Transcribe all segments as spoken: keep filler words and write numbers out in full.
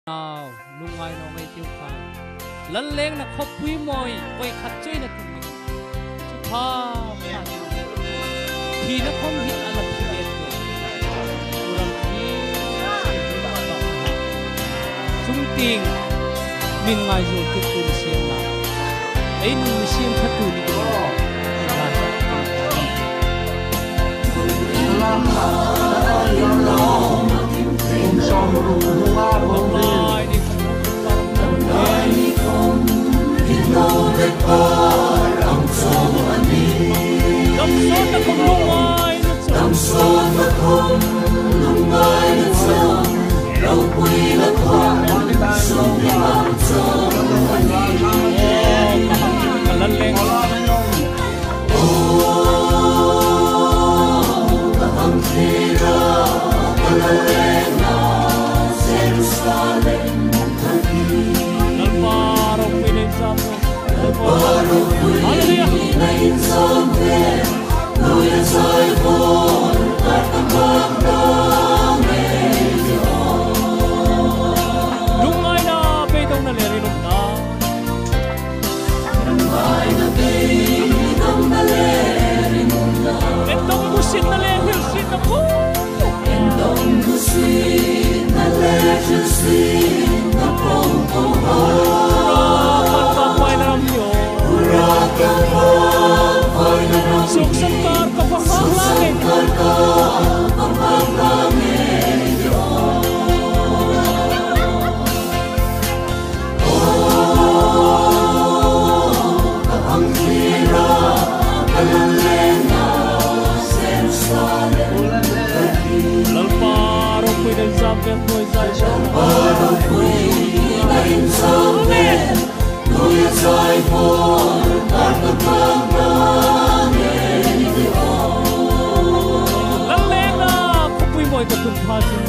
Nau, lungngai naw ngei tiu khan. Lal lengna khawpui mawi, voi khat chu ei la tum. Chu pha, pha. Thina khawm hi a la thi ve. Ram hi. Chung tieng, min ngaizawr tu tu ni sienla. Ei nun mi siem kha tu ni. Hallelujah. Lungngaina, beidongna le rinumna. Endong busitna le hrilsietna po. Suksan kar ka pa hla le. Lalpa ropui ding zam vel tuoi zai. Amen. Lal lengna khawpui mawi ka tum pha chun.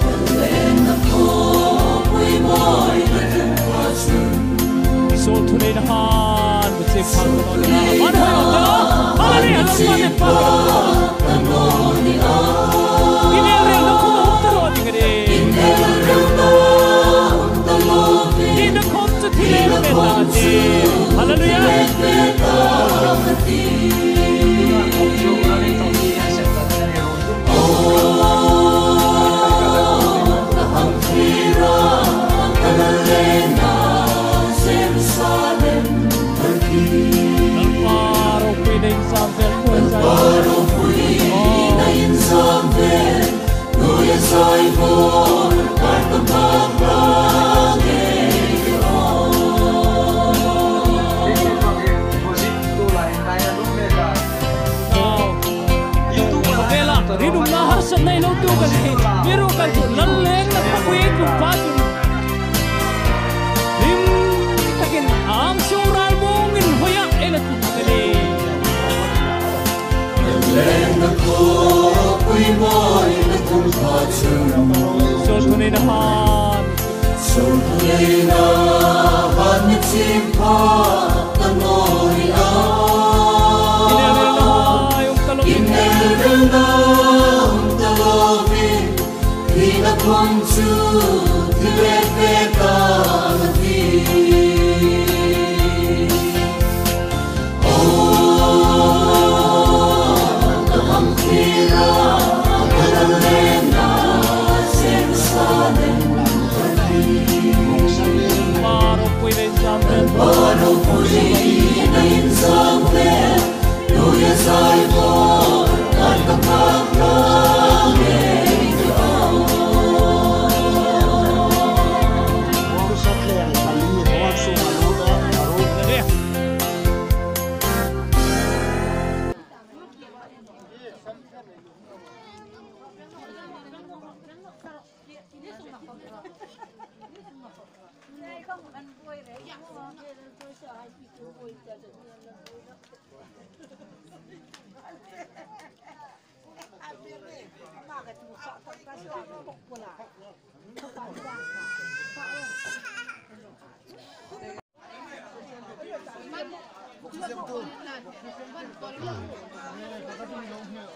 Lal lengna khawpui mawi ka tum pha chun. Isol thuneina han, mi chim pha ka naw ni a. Hallelujah, Lalpa le pha. Inelrelna khawm ta lo ding a ni. Inelrelna khawm chu thilek ve ta a ni. Hallelujah. Rinumna harsatna nei lo tu kan ti. Miru kan tu lal lengna khawpui ei tum pha chun. Rim takin ang sung ral mungin hoia ei la tum ka ni. Lal lengna khawpui mawi ka tum pha chun. Isol thuneina han. Isol thuneina han mi chim pha ka naw ni a. Inelrelna hai um ta lo. Inelrelna um ta lo. Thina khawm chu thilek ve ta a ni.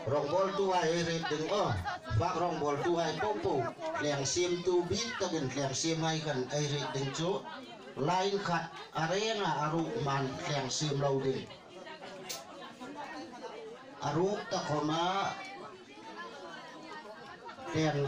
Rongbawltu a hi ring ding aw. Fak rawngbawltuhai popo, tlengsiemtu bik takin tlengsiemhai khan ei hriet ding chu line khat a renga a ruk man tlengsiemlo ding. A ruk ta khoma tleng